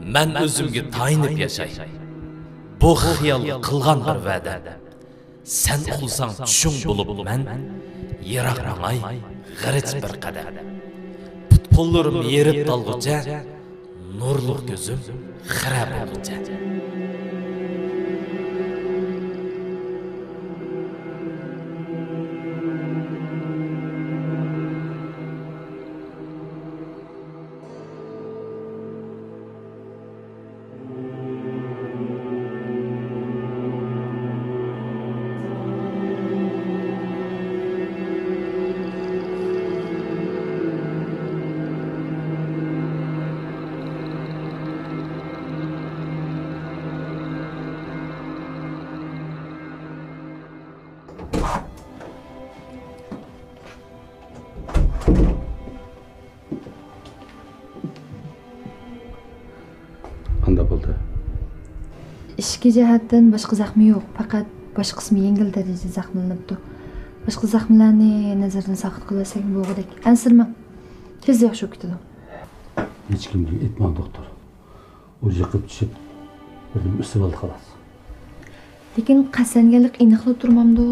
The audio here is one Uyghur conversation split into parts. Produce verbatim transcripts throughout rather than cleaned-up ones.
مەن ئۆزۈمگە تايىنىپ ياشاي. بۇ خىيالغا قىلغان بىر ۋەدە. سەن ئۇخلىساڭ چۈشۈڭ بولۇپ مەن، يىراق ماڭاي غېرىچ بىر قەدەم. پۇت-قوللىرىم يېرىپ تالغۇچە، نۇرلۇق كۆزۈم خىرە بولغۇچە. قانداق بولدى؟ ئىچكى جەھەتتىن باشقا زەخمى يوق، پەقەت باش قىسمى يەڭگىل دەرىجىدە زەخىملىنىپتۇ. باشقا زەخمىلەرنى نەزەردىن ساقىت قىلىۋەتسەك بولغۇدەك. ئەنسىرىمەڭ، تېز ياخشى بولۇپ كېتىدۇ. ھېچكىمگە ئېيتماڭ، دوختۇر. ئۇ يىقىلىپ چۈشۈپ، بىردىن ئۈسۈپ ئالدى، خالاس. لېكىن قەستلەنگەنلىك ئېنىقلا تۇرمامدۇ؟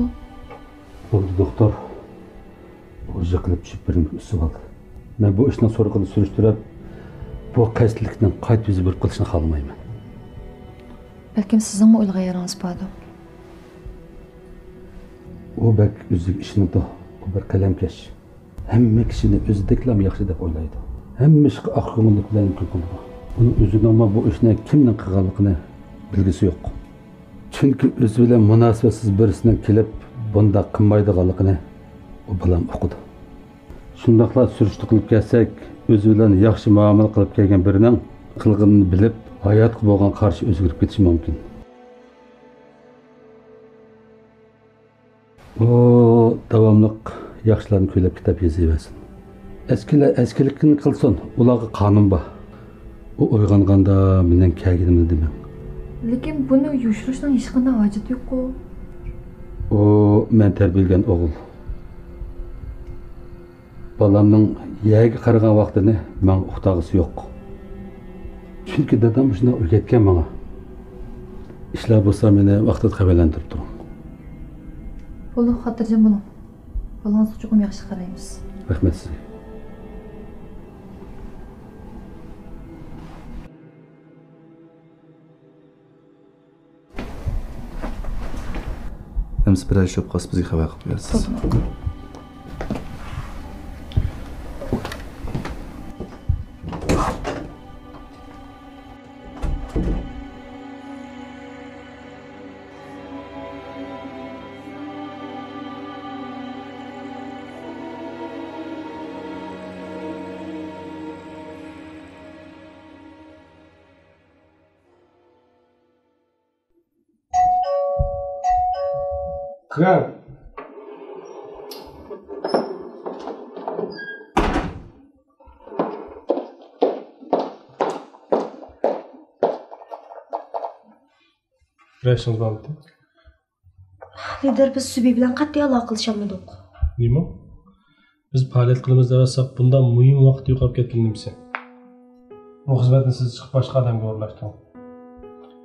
بولدى، دوختۇر. ئۇ يىقىلىپ چۈشۈپ، بىردىن ئۈسۈپ ئالدى. مەن بۇ ئىشنىڭ سورىقىنى سۈرۈشتۈرۈپ، بۇ قەستلىكنىڭ قايتا يۈز بېرىپ قېلىشىنى خالىمايمەن. بەلكىم سىزنىڭمۇ ئويلىغان يېرىڭىز باردۇ؟ ئۇ بەك ئۆزىگە ئىشىنىدۇ. ئۇ بىر قەلەمكەش. ھەممە كىشىنى ئۆزىدەكلەرمۇ ياخشى دەپ ئويلايدۇ. ھەممە ئىشقا ئاق كۆڭۈللۈك بىلەن ھۆكۈم قىلىدۇ. ئۇنىڭ ئۆزىنىڭمۇ بۇ ئىشنى كىمنىڭ قىلغانلىقىنى بىلگۈسى يوق. چۈنكى ئۆزى بىلەن مۇناسىۋەتسىز بىرسىنىڭ كېلىپ بۇنداق قىلمايدىغانلىقىنى ئۇ بالام ئۇقىدۇ. شۇنداقلا سۈرۈشتە قىلىپ كەلسەك، ئۆزى بىلەن ياخشى مۇئامىلە قىلىپ كەلگەن بىرىنىڭ قىلغىنىنى بىلىپ، ھاياتقا بولغان قارىشى ئۆزگىرىپ كېتىشى مۇمكىن. ئۇ داۋاملىق ياخشىلارنى كۈيلەپ كىتاب يېزىۋەرسۇن. ئەسكىلەر ئەسكىلىكىنى قىلسۇن، ئۇلارغا قانۇن بار. ئۇ ئويغانغاندا مېنىڭ كەلگىنىمنى دېمەڭ. لېكىن بۇنى يوشۇرۇشنىڭ ھېچقانداق ھاجىتى يوققۇ. ئۇ مەن تەربىيەلىگەن ئوغۇل. بالامنىڭ يەرگە قارىغان ۋاقتىنى ماڭا ئۇقتۇرغۇسى يوق. چۈنكى دادام مۇشۇنداق ئۆگەتكەن ماڭا. ئىشلار بولسا مېنى ۋاقتىدا خەۋەرلەندۈرۈپ تۇرۇڭ. بولدى، خاتىرجەم بولۇڭ. بالىڭىزغا چوقۇم ياخشى قارايمىز. رەھمەت سىزگە. ئەمىسە بىرەر ئىش بولۇپ قالسا بىزگە خەۋەر قىلىپ قويارسىز. بولدى. كىرىڭ. بىر ئىشىڭىز بارمىدى؟ لىدىر، بىز سۈبى بىلەن قەتئىي ئالاقىلىشالمىدۇق. نېمە؟ بىز پائالىيەت قىلىمىز دەۋاتساق، بۇنداق مۇھىم ۋاقىت يوقاپ كەتكىنى نېمىسى؟ بۇ خىزمەتنى سىز چىقىپ باشقا ئادەمگە ئورۇنلاشتۇرۇڭ.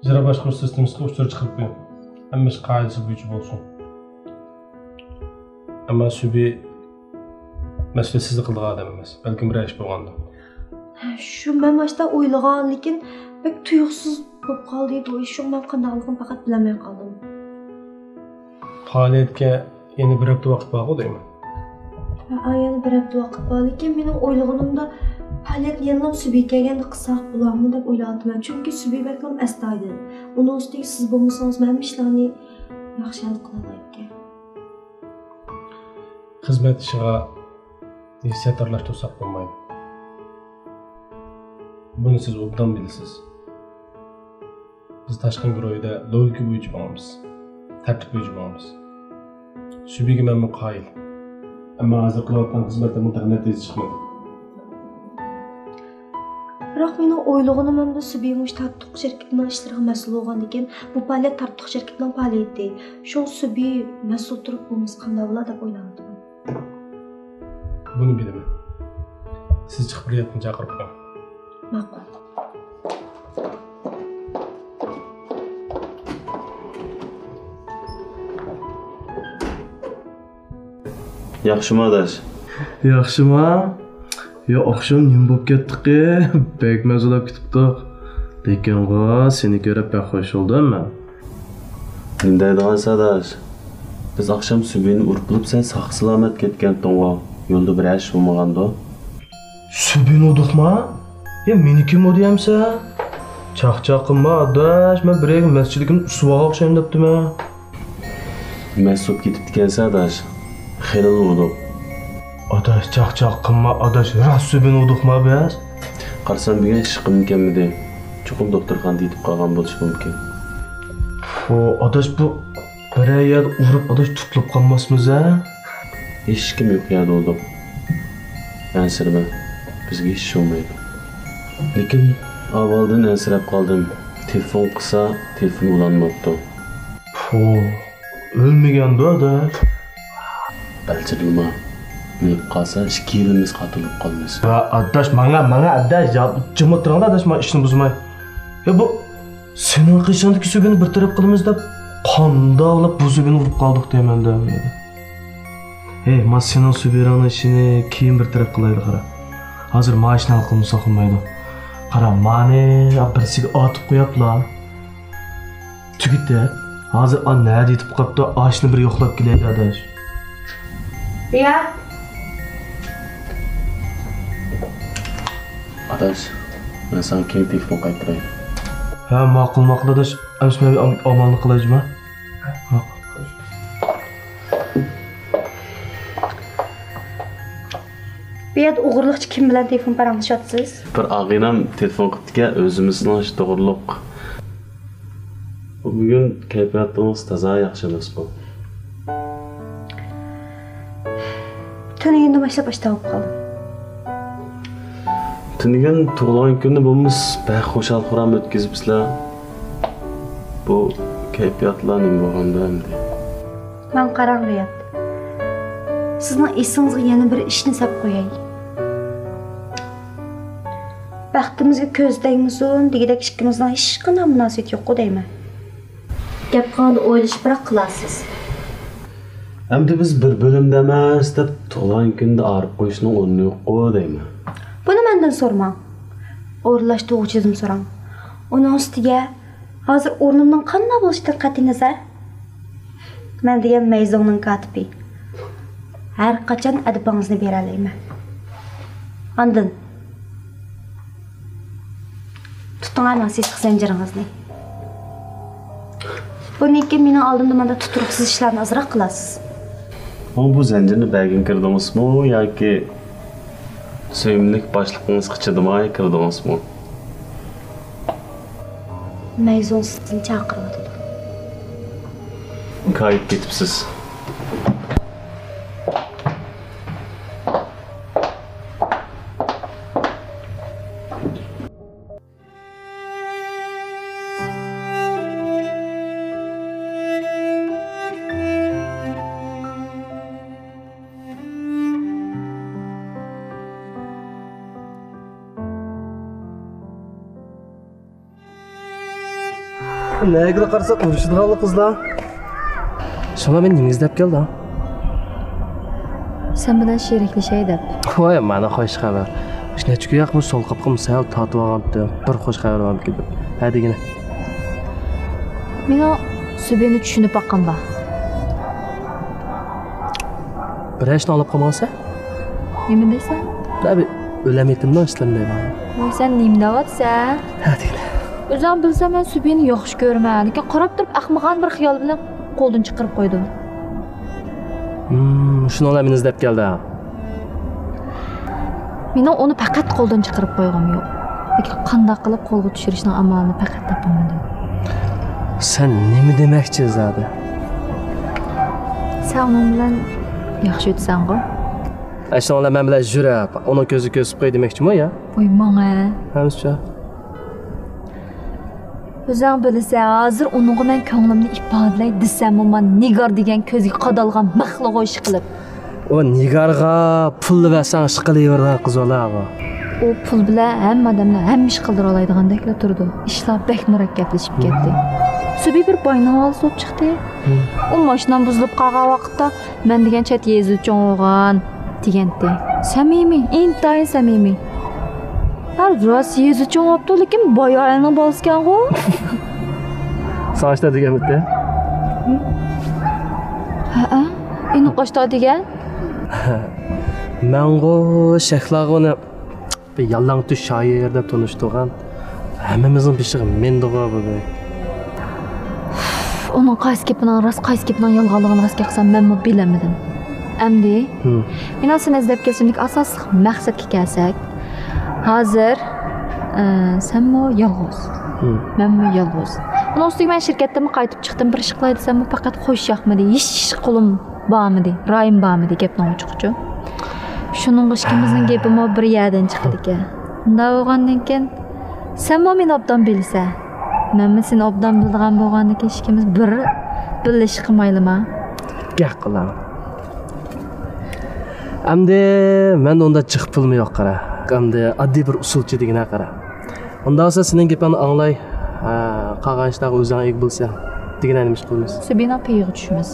ئىجرا باشقۇرۇش سىستېمىسىغا ئۇچۇر چىقىرىپ قويۇڭ. ھەممە ئىش قائىدىسى بويىچە بولسۇن. ئەمما سۈبى مەسئۇلىيەت سىزنى قىلىدىغان ئادەم ئەمەس. بەلكىم بىرەر ئىش بولغاندۇ. شۇ مەن ماشتا ئويلىغان، لېكىن بەك تۇيۇقسىز بولۇپ قالدى بۇ ئىش. شۇڭا مەن قانداقلىقىنى پەقەت بىلەلمەي قالدىم. پائالىيەتكە يەنە بىر ھەپتە ۋاقىت بارغۇ دەيمەن. ھە، يەنە بىر ھەپتە ۋاقىت بار، لېكىن مېنىڭ ئويلىغىنىمدا پائالىيەتنى يەنىلا سۈبى كەلگەندە قىلساق بولارمۇ دەپ ئويلاۋاتىمەن. چۈنكى سۈبى بەكلا ئەستايىدىل. ئۇنىڭ ئۈستىگە سىز بولمىسىڭىز مەن ھەممە ئىشلارنى ياخشى ھەل قىلالايدىكەن. خىزمەت ئىشىغا ھېسسىيات ئارىلاشتۇرساق بولمايدۇ. بۇنى سىز ئوبدان بىلىسىز. بىز تاشقىن گۇرۇھىدا لوگىكا بويىچە ماڭىمىز، تەرتىپ بويىچە ماڭىمىز. سۈبىگە مەنمۇ قايىل. ئەمما ھازىر قىلىۋاتقان خىزمەتتىن مۇنداق نەتىجە چىقمىدى. بىراق مېنىڭ ئويلىغىنىم ئەمدى سۈبى مۇشۇ تارتۇق شىركىتىنىڭ ئىشلىرىغا مەسئۇل بولغاندىكىن، بۇ پائالىيەت تارتۇق شىركىتىنىڭ پائالىيىتى. شۇڭا سۈبى مەسئۇل تۇرۇپ بولمىسا قانداق بولا دەپ ئويلاۋاتىمەن. بۇنى بىلىمەن. سىز چىقىپ بىر ياتنى چاقىرىپ قويۇڭ. ماقۇل. ياخشىمۇ ئاداش؟ ياخشىما؟ يا، ئاخشام نېمە بولۇپ كەتتىقى؟ بەك مەززىلەپ كېتىپتۇق. لېكىنغۇ، سېنى كۆرۈپ بەك خوش بولدۇم مەن. نېمە دەيدىغانسەن ئاداش؟ بىز ئاخشام سۈبھىنى ئۇرۇپ بولۇپ، سەن ساق-سالامەت كەتكەنتىڭغۇ. يولدا بىر ئىش بولمىغاندۇ؟ سۈبھىنى ئۇردۇقما؟ يا، مېنى كىم ئۇردى ئەمسە؟ چاقچاق قىلما ئاداش، مەن بىر يەرگە مەسچىتلىكىمنى ئۇسۇۋالغان ئوخشايمەن دەپتىمەن. مەست بولۇپ كېتىپتىكەنسەن ئاداش. خېلىلا ئۇردۇق. ئاداش، چاقچاق قىلما ئاداش، راست سۈبھىنى ئۇردۇقما بىز؟ قارىسام بۈگۈن ئىشقىممۇ كەلمىدى. چوقۇم دوختۇرخانىدا يېتىپ قالغان بولۇشى مۇمكىن. ھو، ئاداش، بۇ بىرەر يەردە ئۇرۇپ ئاداش تۇتۇلۇپ قالماسمىز ھە؟ ھېچكىم يوق يەردە ئۇردۇق. ئەنسىرىمە، بىزگە ھېچ بولمايدۇ. لېكىن ئاۋۋالدىن ئەنسىرەپ قالدىم. تېلېفون قىلسا، تېلېفون ئۇلانماپتۇ. پو، ئۆلمىگەندۇ ئاداش. بەلجىرىما. ئۆلۈپ قالسا، ئىككىيلىمىز قاتىل بولۇپ قالىمىز. ۋە ئاداش، ماڭا، ماڭا ئاداش، يا، جىم ئولتۇرۇڭلار ئاداش، ما ئىشنى بۇزماي. يا، بۇ سېنىڭ قېشىڭدىكى سۈبھىنى بىر تەرەپ قىلىمىز دەپ، قانداقلا بۇ سۈبھىنى ئۇرۇپ قالدۇق دەيمەن دە. ھەي، ما سېنىڭ سۈبھىڭنىڭ ئىشىنى كېيىن بىر تەرەپ قىلايلى، قارا. ھازىر ما ئىشنى ھەل قىلمىساق بولمايدۇ. قارا، مانى بىرسىگە ئاتىپ قوياپلا. تۈگىتە، ھازىر ئا نەدە يېتىپ قاپتۇ، ئاشنى بىر يوقلاپ كېلەيلى، ئاداش. رىياد. ئاداش، مەن ساڭا كېيىن تېلېفون قايتۇراي. ھە، ماقۇل، ماقۇل، ئاداش. ئەمىسە مەن ئام-، ئامالنى قىلاي جۇما. ماقۇل. بۇ يەردە ئوغرىلىقچە كىم بىلەن تېلېفون پاراڭلىشىۋاتىسىز؟ بىر ئاغىنەم تېلېفون قىپتىكەن، ئۆزىمىزنىڭ ئىشى توغرۇلۇق. بۈگۈن كەيپىياتىڭىز تازا ياخشى ئەمەسقۇ؟ تۈنۈگۈندىن باشلاپ ئاشتاق بولۇپ قالدىم. تۈنۈگۈن تۇغۇلغان كۈننى بولمىسا بەك خۇشال-خۇرام ئۆتكۈزۈپسىلەر. بۇ كەيپىياتلار نېمە بولغاندۇ ئەمدى؟ ماڭا قاراڭ، رىياد. سىزنىڭ ئېسىڭىزگە يەنە بىر ئىشنى سەپ قوياي. بەختىمىزگە كۆز تەگمىسۇن دېگۈدەك ئىككىمىزنىڭ ھېچقانداق مۇناسىۋىتى يوققۇ دەيمەن. گەپ قىلغاندا ئويلىشىپراق قىلارسىز. ئەمدى بىز بىر بۆلۈمدە ئەمەس دەپ تۇغۇلغان كۈندە ئايرىپ قويۇشنىڭ ئورنى يوققۇ دەيمەن. بۇنى مەندىن سورىماڭ. ئورۇنلاشتۇرغۇچىدىن سوراڭ. ئۇنىڭ ئۈستىگە ھازىر ئورنۇمنىڭ قانداق بولۇشىدىن قەتئىينەزەر، مەن دېگەن مەيزۇڭنىڭ كاتىپى. ھەر قاچان ئەدىپىڭىزنى بېرەلەيمەن. ئاندىن تۇتۇڭ ئەمما سېسىق زەنجىرىڭىزنى. بۇنىڭكى مېنىڭ ئالدىمدا مانداق تۇتۇرۇقسىز ئىشلارنى ئازراق قىلاسىز. ماڭا بۇ زەنجىرنى بەرگىلى كىردىڭىزمۇ ياكى سۆيۈملۈك باشلىقىڭىزغا چىدىماي كىردىڭىزمۇ؟ مەيزۇڭ سىزنى چاقىرىۋاتىدۇ. كايىپ كېتىپسىز. نەگىلا قارىساق ئۇرۇشىدىغانلا قىزلار. شۇڭا مەن نېمە ئىزدەپ كەلدىڭ؟ سەن بىلەن شېرىكلىشەي دەپ. ۋاي، مانا خوش خەۋەر. مۇشۇ نەچچە كۈن ياقمۇ سول قاپىقىم سەل تارتىۋالغانتى. بىر خوش خەۋەر بارمىكىن دەپ. ھە دېگىنە. مېنىڭ سۈبھىنى چۈشىنىپ باققان بار. بىر ئىشنى ئاڭلاپ قالمىغانسەن؟ نېمە دەيسەن؟ ھە، بىر ئۆلەم يېتىمنىڭ ئىشلىرىنى دەيمەن. ۋاي، سەن نېمە دەۋاتىسەن؟ ھە دېگىنە. ئۆزۈڭ بىلسەن، مەن سۈبھىنى ياخشى كۆرىمەن، لېكىن قاراپ تۇرۇپ ئەخمىقانە بىر خىيال بىلەن قولدىن چىقىرىپ قويدۇم. ھىم، شۇنىڭ بىلەن مېنى ئىزدەپ كەلدى. مېنىڭ ئۇنى پەقەت قولدىن چىقىرىپ قويغۇم يوق. لېكىن قانداق قىلىپ قولغا چۈشۈرۈشنىڭ ئامالىنى پەقەت تاپالمىدىم. سەن نېمە دېمەكچى زادى؟ سەن ئۇنىڭ بىلەن ياخشى ئۆتىسەنغۇ؟ ئە، شۇنىڭ بىلەن مەن بىلەن يۈرۈپ، ئۇنىڭ كۆزىگە كۆرسىتىپ قوي دېمەكچىمۇ يا؟ ۋاي، ماڭە. ھەمىشە. ئۆزۈڭ بىلىسەن، ھازىر ئۇنىڭغا مەن كۆڭلۈمنى ئىپادىلەي دېسەممۇ، مانا نىگار دېگەن كۆزگە قادالغان مىخلىغۇ ئىشقىلىپ. ئۇ نىگارغا پۇل بەرسەڭ ئىش قىلىۋېرىدىغان قىز ئۇلارغۇ. ئۇ پۇل بىلەن ھەممە ئادەمنى ھەممە ئىش قىلدۇرالايدىغاندەكلا تۇرىدۇ. ئىشلار بەك مۇرەككەپلىشىپ كەتتى. سۈبى بىر باينىڭ بالىسى بولۇپ چىقتى. ئۇ ماشىنام بۇزۇلۇپ قالغان ۋاقىتتا، مەن دېگەن چەت يېزىدا چوڭ بولغان دېگەنتى. سەمىمىي، ئىنتايىن سەمىمىي. ھە، راست يېزىدا چوڭ بوپتۇ، لېكىن باي ئائىلىنىڭ بالىسىكەنغۇ. ساڭا ئاشتا دېگەنمىتى؟ ھەئە، ئېنىق ئاشتا دېگەن. مەنغۇ شەھلاغۇنى بىر ياللاڭتۆش شائىر دەپ تونۇشتۇرغان، ھەممىمىزنىڭ بېشىغا مىندىغۇ بۇ بەگ. ئۇنىڭ قايسى گېپىنىڭ راست، قايسى گېپىنىڭ يالغانلىقىنى راست گەپ قىلسام، مەنمۇ بىلەلمىدىم. ئەمدى، ھىم. مېنىڭ سېنى ئىزدەپ كېلىشىمدىكى ئاساسلىق مەقسەتكە كەلسەك، ھازىر، ئە، سەنمۇ يالغۇز، ھىم. مەنمۇ يالغۇز. ئۇنىڭ ئۈستىگە مەن شىركەتتىنمۇ قايتىپ چىقتىم، بىر ئىش قىلاي دېسەممۇ، پەقەت خوش ياقمىدى، ھېچ قولۇم بارمىدى، رايىم بارمىدى گەپنىڭ ئوچۇقىچۇ. شۇنىڭغا ئىككىمىزنىڭ گېپىمۇ بىر يەردىن چىقىدىكەن. ئۇنداق بولغاندىن كېيىن، سەنمۇ مېنى ئوبدان بىلىسەن. مەنمۇ سېنى ئوبدان بىلىدىغان بولغاندىن كېيىن، ئىككىمىز بىر بىللە ئىش قىلمايلىما؟ گەپ قىلام. ئەمدى مەندە ئۇنداق جىق پۇلمۇ يوق، قارا. ئەمدى ئاددىي بىر ئۇسسۇلچى دېگىنە، قارا. ئۇنداق بولسا سېنىڭ گېپىڭنى ئاڭلاي، ھە، قالغان ئىشلارغا ئۆزۈڭ ئىگە بولىسەن دېگىنە، نېمە ئىش قىلىمىز؟ سۈبىنىڭ پېيىغا چۈشىمىز.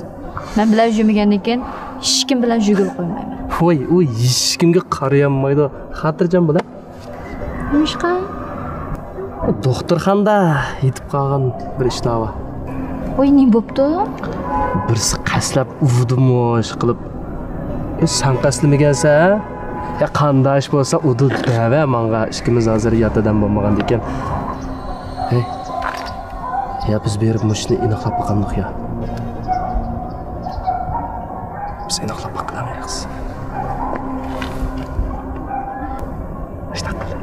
مەن بىلەن يۈرمىگەندىن كېيىن ھېچكىم بىلەن يۈرگىلى قويمايمەن. ۋاي، ئۇ ھېچكىمگە قارىيالمايدۇ. خاتىرجەم بول، ھە؟ نېمىشقا؟ دوختۇرخانىدا يېتىپ قالغان بىر ئىشلار بار. ۋاي، نېمە بوپتۇ؟ بىرسى قەستلەپ ئۇردىمۇ ئىش قىلىپ. ئى، سەن قەستلىمىگەنسەن، ھە؟ يا قانداش بولسا ئۇدۇل دەۋە ماڭا، ئىككىمىز ھازىر يات ئادەم بولمىغاندىكىن. ھەي، يا بىز بېرىپ مۇشۇنى ئېنىقلاپ باقامدۇق يا؟ بىز ئېنىقلاپ باقىلايمىز. شۇنداق قىل.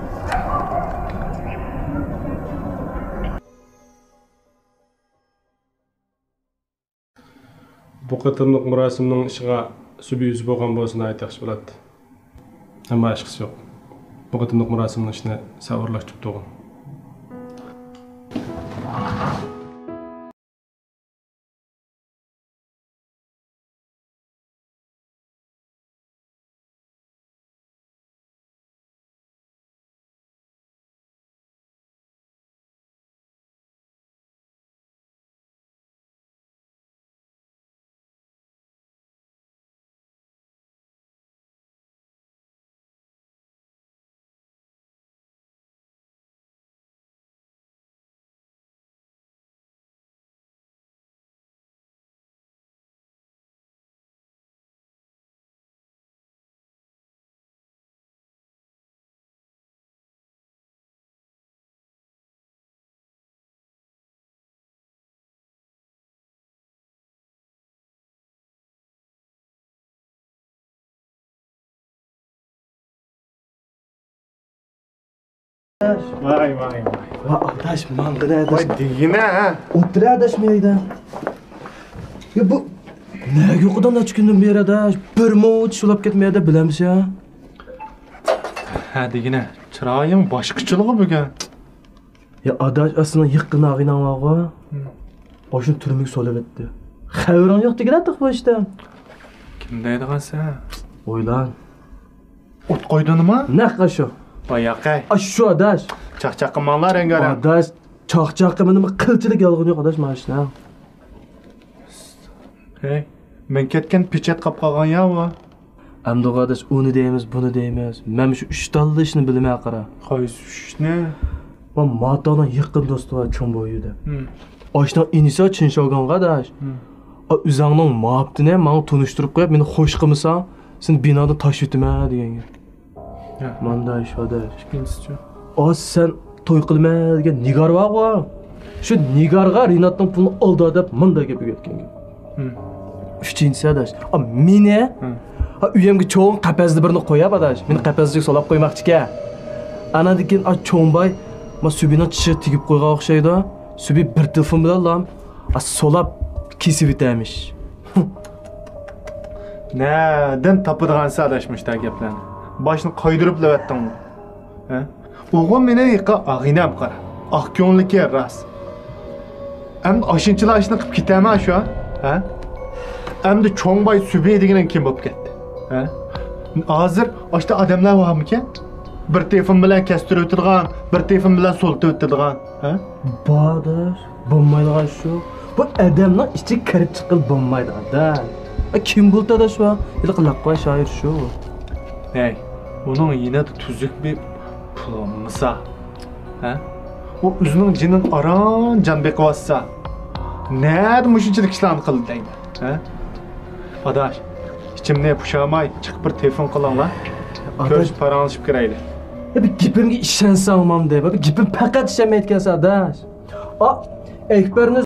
بۇ قېتىملىق مۇراسىمنىڭ ئىشىغا سۈبى ئۆزى بولغان بولسا ناھايىتى ياخشى بولاتتى. ئەمما ھېچقىسى يوق. بۇ قېتىملىق مۇراسىمنىڭ ئىشىنى سەن ئورۇنلاشتۇرۇپ تۇرغىن. ۋاي، ۋاي، ۋاي. ۋاي، ئاداش، ماڭغىنە، ئاداش. ۋاي، دېگىنە، ھە؟ ئولتۇر، ئاداش، مەيدە. يا، بۇ نەگە يوقىدىن نەچچە كۈندىن بېرى، ئاداش؟ بىر مۇنچە شۇلاپ كەتمەيدە، بىلەمسەن؟ ھە، دېگىنە، چىرايىڭ باشقىچىلىغۇ بۈگۈن. يا ئاداش، ئا، سېنىڭ يېقىن ئاغىنەڭ بارغۇ؟ ھىم. ئاشۇنى تۈرمىگە سولىۋەتتى. خەۋىرىڭ يوق دېگىنە تېخى بۇ ئىشتىن. كىم دەيدىغانسەن؟ ئويلان. ئوت قويدۇنما؟ نەق ئاشۇ. ۋاي ياقەي. ئاشۇ ئاداش. چاقچاق قىلماڭلار رەڭگارەڭ. ئاداش، چاقچاق قىلمىدىم، قىلچىلىك يالغىنى يوق ئاداش مانا شۇنىڭ. ھەي، مەن كەتكەن پېچەت قاپ قالغان يا ئۇ. ئەمدىغۇ ئاداش، ئۇنى دەيمىز، بۇنى دەيمىز. مەن شۇ ئۈچ تاللا ئىشنى بىلىمەن قارا. قايسى ئۈچنى؟ ما ماتاڭنىڭ يېقىن دوستى بار چوڭ بويى دەپ. ھىم. ئاشۇنىڭ ئىنىسى چىن شاۋگۇنغا ئاداش. ھىم. ئا، ئۆزۈڭنىڭ ماپتىنى ماڭا تونۇشتۇرۇپ قويۇپ، مېنى خوش قىلمىساڭ، سېنى بىنادىن تاشلىۋېتىمەن دېگەن گەپ. ھە. مانداق ئىش ئاداش. ئىككىنچىسىچۇ؟ ئا، سەن توي قىلىمەن دېگەن نىگار بارغۇ. شۇ نىگارغا رىناتنىڭ پۇلىنى ئالدى دەپ مانداق گەپ ئۆگەتكەن گەپ. ھىم. ئۈچىنچىسى ئاداش. ئا، مېنى. ھىم. ئا، ئۆيۈمگە چوڭ قەپەسلىك بىرنى قويۇپ ئاداش. مېنى قەپەسلىك سولاپ قويماقچىكەن. ئاناندىن كېيىن، ئا، چوڭ باي، ما سۈبىنىڭ چىشىغا تېگىپ قويغان ئوخشايدۇ. سۈبى بىر تېلېفون بىلەنلا، ئا، سولاپ كېسىۋېتەرمىش. نەدىن تاپىدىغانسەن ئاداش مۇشۇنداق گەپلەرنى؟ باشنى قايدۇرۇپ لەۋەتتىڭمۇ؟ ھە؟ ئۇغۇ مېنىڭ يېقىن ئاغىنەم قارا. ئاق كۆڭۈللۈكى راست. ئەمدى ئاشۇنچىلا ئىشنى قىلىپ كېتەرمەن شۇ، ھە؟ ئەمدى چوڭ باي سۈبى دېگىنىڭ كىم بولۇپ كەتتى؟ ھە؟ ھازىر ئاشتا ئادەملەر بارمىكەن؟ بىر تېلېفون بىلەن كەستۈرۈۋېتىدىغان، بىر تېلېفون بىلەن سولىتىۋېتىدىغان، ھە؟ بار ئاداش. بولمايدىغان شۇ. بۇ ئادەمنىڭ ئىچىگە كىرىپ چىققىلى بولمايدۇ، ئاداش. ئا، كىم بولدى، ئاداش، بۇ؟ ھېلىقى لەقۋا شائىر شۇ. ھەي، ئۇنىڭ يېنىدا تۈزۈك بىر پۇلى بولمىسا، ھە؟ ئۇ ئۆزىنىڭ جېنىنى ئاران جان بېقىۋاتسا، نەدە مۇشۇنچىلىك ئىشلارنى قىلدى دەيمەن، ھە؟ ئاداش، ئىچىمنى پۇشاماي، چىقىپ بىر تېلېفون قىلىڭلار. ئاداش. كۆرۈشۈپ پاراڭلىشىپ كىرەيلى. يا، بىر گېپىمگە ئىشەنسەڭ، مامدى. بىر گېپىم پەقەت ئىشەنمەيدىكەنسەن، ئاداش. ئا، ئەكبەرنى